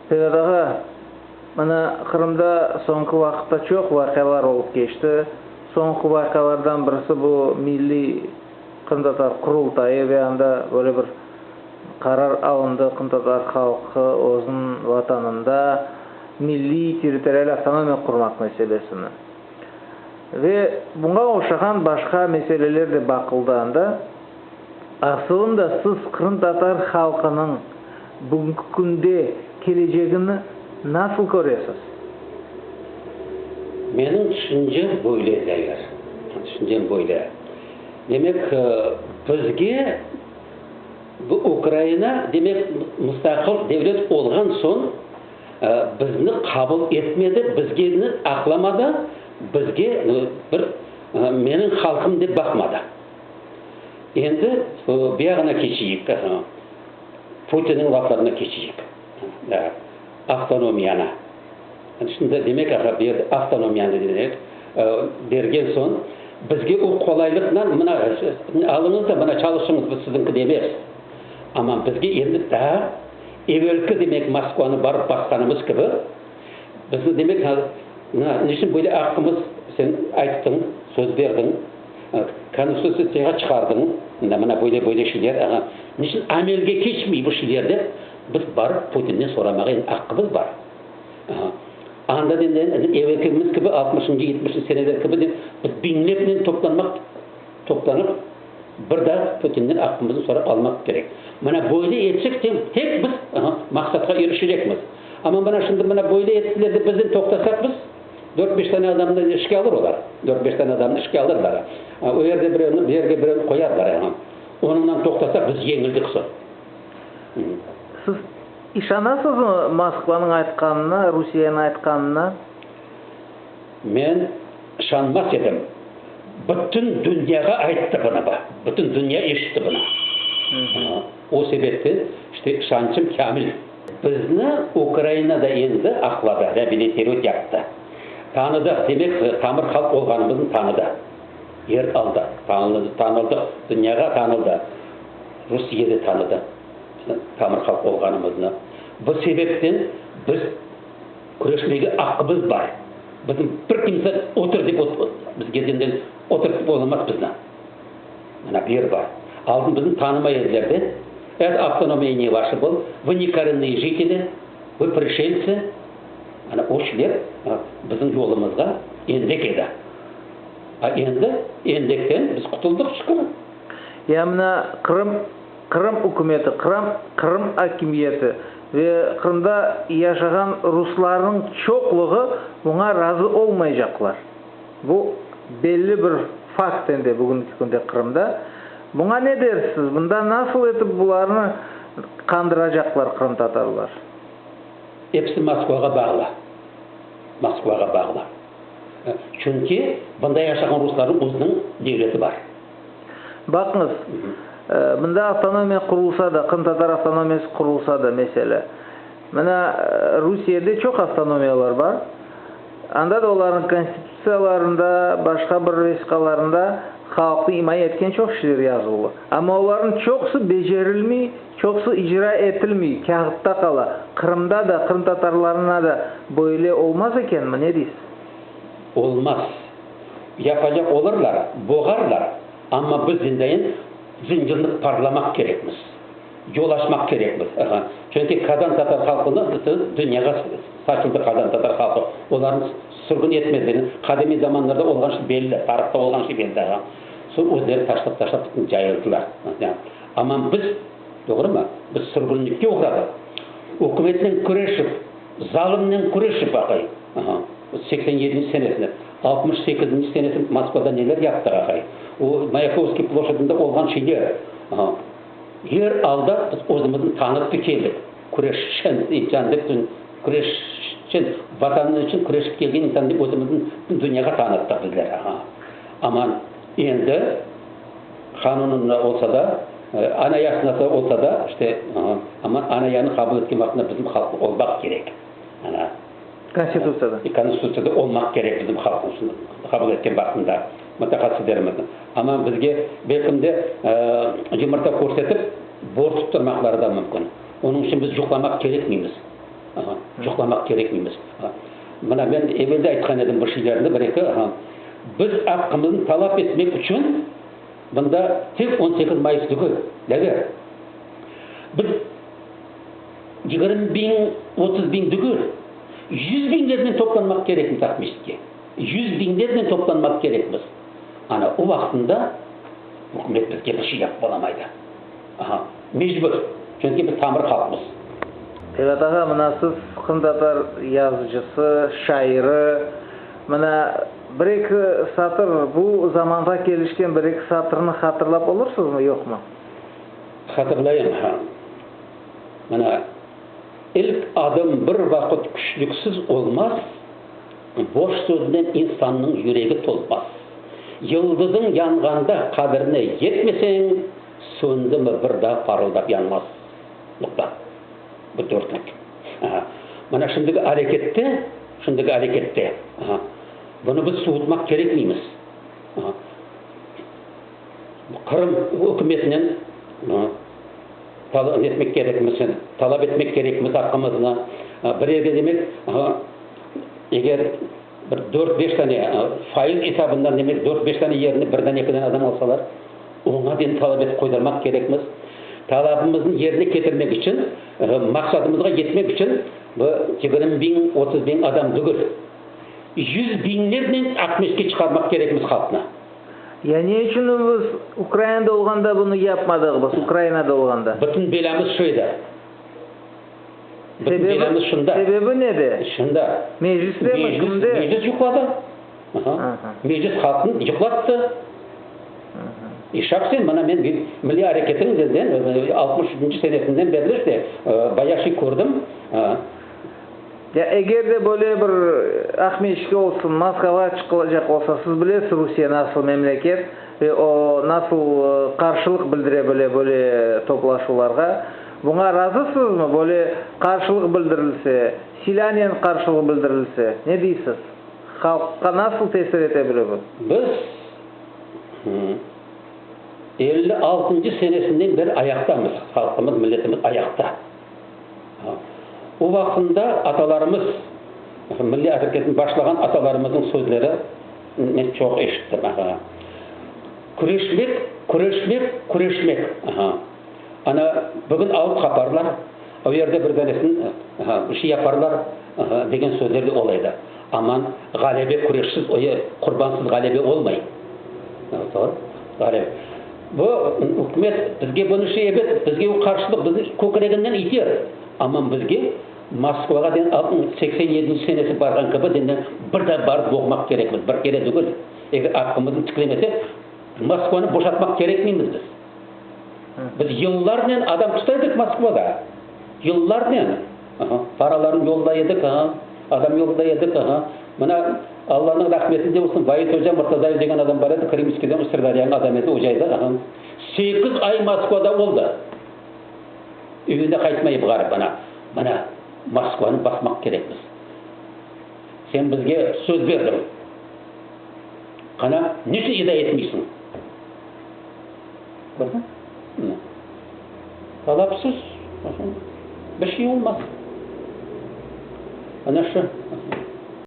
Perat ağa, mına Qırımda soñki vaqıtta çoq vaqialar olıp keçti. Soñki vaqialardan birisi bu milliy qırımtatar Qurultayı ve anda böyle bir qarar alındı, qırımtatar halqı özüniñ Vatanında milliy territorial avtonomiya qurmaq meselesini. Ve buña oşağan başqa meseleler de baqıldı anda. Asılında siz qırımtatar halqınıñ bugünki künde kelecegini nasıl köresiz? Menim tüşüncem böyle, Zair, tüşüncem böyle. Demek, bizge bu Ukraina, demek, mustaqil devlet olğan soñ, bizni qabul etmedi, bizgeni aqlamadı, bizge bir menim halqım dep baqmadı. Endi bu yağına keçeyik, Putinniñ laflarına keçeyik, avtonomiyanı. Şimdi demek, bu yerde avtonomiyanı demek, bergen soñ bizge o qolaylıqla mına alıñız da mına çalışıñız, bu siziñki demez. Amma bizge endi daa evelki demek Moskvanı barıp basqanımız kibi, bizni demek, niçün böyle aqqımız sen ayttıñ, söz berdiñ. Konstitutsiyağa çıqardıñ, mına böyle-böyle şeyler, ağa, niçün amelge keçmey bu şeyler dep, biz barıp Putinden soramağa endi aqqımız bar. Anda endi evelkimiz kibi, altmışıncı, yetmişinci seneler kibi de biz biñlernen toplanmaq, toplanıp, bir daa Putinden aqqımıznı sorap almaq kerek. Mına böyle etsek tek biz maqsatqa irişecekmiz. Amma mına şimdi mına böyle ettiler dep bizden toqtasaq biz, Dört-beş tane adamnı işke alır olar. Dört-beş tane adamnı işke alırlar. O yerde birevni, bu yerge birevni qoyarlar. Onıñla toqtasaq, biz yeñildik soñ. Siz işanasızmı Moskvanıñ aytqanına, Rusiyeniñ aytqanına? Men işanmaz edim. Bütün dünyağa ayttı bunı bu. Bütün dünya eşitti bunı. O sebepten, işte, işançım kâmil. Bizni Ukraina da endi aqladı, reabilitirovat yaptı. Tanıdı, demek, tamır halq olğanımıznı tanıdı. Yer aldı, tanıldı, tanıldıq, dünyağa tanıldı. Rusiye de tanıdı bizni tamır halq olğanımıznı. Bu sebepten biz küreşmege aqqımız bar. Bizni bir kimse otur dep bizge denden oturtıp olamaz bizni. Mına bu yer bar. Aldın bizni tanımay ediler de. Et avtonomiya ne vaşı bol, vı ne korennıye jiteli, vı prişeltsi. Ana o şiler bizim yolumızğa endek edi. A endi endekten biz qutuldıq şükür. Ya mına Qırım, Qırım ükümeti, Qıram, Qırım akimiyeti ve Qırımda yaşağan ruslarnıñ çoqluğı buña razı olmaycaqlar. Bu belli bir fakt endi bugünki künde Qırımda. Buña ne dersiz? Bunda nasıl etip bularnı qandıracaqlar qırımtatarlar? Episi Moskvağa bağlı. Moskvağa bağlı. Çünki bunda yaşağan ruslarnıñ özüniñ devleti bar. Baqıñız, bunda avtonomiya qurulsa da, qırımtatar avtonomiyası qurulsa da, meselâ, mına Rusiyede çoq avtonomiyalar bar. Anda da olarnıñ konstitutsiyalarında, başqa bir vesiqalarında halqnı imaye etken çoq şeyler yazılı. Amma olarnıñ çoqusı becerilmey, çoqusı icra etilmey, kâğıtta qala. Qırımda da, qırımtatarlarına da böyle olmaz ekenmi, ne deysiz? Olmaz. Yapacaq olurlar, boğarlar, amma biz zindayin zıncırnı parlamaq kerekmiz. Yol açmaq kerekmiz. Çünki qazan tatar halqını bütün dünyağa saçıldı qazan tatar halqı. Olarnı sürgün etmediler. Qadimiy zamanlarda olğan şey belli, tarihta olğan şey belli. Soñ özleri taşlap-taşlap bütün cayıldılar. Amma biz, doğrumı, biz sürgünlikke oğradıq. Ükümetnen küreşip, zalımnen küreşip aqay. 87-nci senesinde, 68-nci senesi Moskvada neler yaptıq aqay. O Mayakovskiy ploşadında olğan şeyler. Er alda biz özümizni tanıttı keldik. Küreşçen insan dep, küreşçen, Vatanı içün küreşip kelgen insan dep özümizni dünyağa tanıttıq bizler. Amma endi qanunında olsa da, anayasında olsa da, işte, amma anayanı qabul etken vaqtında bizim halq olmaq kerek. Ana. Konstitutsiyada. Konstitutsiyada olmaq kerek bizim halqımız qabul etken vaqtında, mütehassislerimizni. Amma bizge belkim de yımırta körsetip, bortup turmaqları da mümkün. Onıñ içün biz yuqlamaq kerekmeymiz. Yuqlamaq kerekmeymiz. Mına men evel de aytqan edim bir şeylerni, bir-eki. Biz aqqımıznı talap etmek içün mında tek 18 mayıs tügül, Lâver. Biz 20 biñ, 30 biñ tügül, yüz biñlernen toplanmaq kerekmiz Aqmescitke. Yüz biñlernen toplanmaq kerekmiz. Ana, o vaqtında ükümet bizge bir şey yapıp olamaydı. Aha, mecbur, çünki biz tamır halqmız. Pelat ağa, mına siz qırımtatar yazıcısı, şairi. Mına bir-eki satır, bu zamanğa kelişken bir-eki satırnı hatırlap olursızmı, yoqmı? Hatırlayım, ha. Mına, ilk adım bir vaqıt küçlüksiz olmaz, boş söznen insannıñ yüregi tolmaz. Yıldızıñ yanğanda qadirine yetmeseñ, Söndimi, bir daa parıldap yanmaz. Noqta. Bu dörtlük. Aha. Mana şimdiki arekette, şimdiki arekette, aha, bunı biz suvutmaq kerekmeymiz. Aha. Qırım ükümetinen talap etmek kerekmiz, talap etmek kerekmiz aqqımıznı. Bir yerge demek, aha, eger bir dört-beş tane faiz esabından demek dört-beş tane yerni birden-ekiden adam alsalar, Oña den talap etip qoydırmaq kerekmiz. Talabımıznı yerine ketirmek içün, maqsadımızğa yetmek içün bu 20 biñ, 30 biñ adam tügül, yüz biñlernen Aqmescitke çıqarmaq kerekmiz halqnı. Ya ne içün biz Ukrainada olğanda bunı yapmadıq biz, Ukrainada olğanda? Bütün belâmız şu edi. Bütün belâmız şunda. Sebebi nede? Şunda. Mecliste mi, kimde? Meclis yuqladı. Meclis halqnı yuqlattı. E, şahsen mına men milliy areketinden 63 senesinden berli işte bayağı şey kördim. Ya eger de böyle bir Aqmescitke olsun, Moskvağa çıqılacaq olsa, siz bilesiz Rusiye nasıl memleket ve o nasıl qarşılıq bildire bile böyle toplaşuvlarğa. Buña razısızmı, böyle qarşılıq bildirilse, silânen qarşılıq bildirilse, ne deysiz? Halqqa nasıl tesir ete bile bu? Biz elli altıncı senesinden beri ayaqtamız, halqımız, milletimiz ayaqta. O vaqtında atalarımız, milliy areketni başlağan atalarımıznıñ sözleri men çoq eşittim. Küreşmek, küreşmek, küreşmek. Ana, bugün alıp qaparlar, o yerde bir danesini bir şey yaparlar degen sözler de ola edi. Aman, ğalebe küreşsiz, o qurbansız ğalebe olmay. Ğalebe. Bu ükümet bizge bunı şey, ebet, bizge o qarşılıq bizni kökreginden iter. Aman bizge Moskvağa den 87-nci senesi barğan kibi denden bir daa barıp boğmaq kerekmiz, bir kere tügül. Eger aqqımıznı tiklemesek, Moskvanı boşatmaq kerekmeymiz biz. Biz yıllarnen adam tuta edik Moskvada. Yıllarnen. Paralarnı yollay edik, adam yollay edik. Mına, Allanıñ rahmetinde olsun, Vait oca Murtazayev degen adam bar edi, Krımskiyden, Sırdaryanıñ adamı edi, oca edi. Sekiz ay Moskvada oldı. Evine qaytmayıp ğarip, ana. Mına, Moskvanı basmaq kerekmiz. Sen bizge söz berdiñ. Qana, niçün eda etmeysiñ? Kördiñ? Talapsız bir şey olmaz. Ana şu.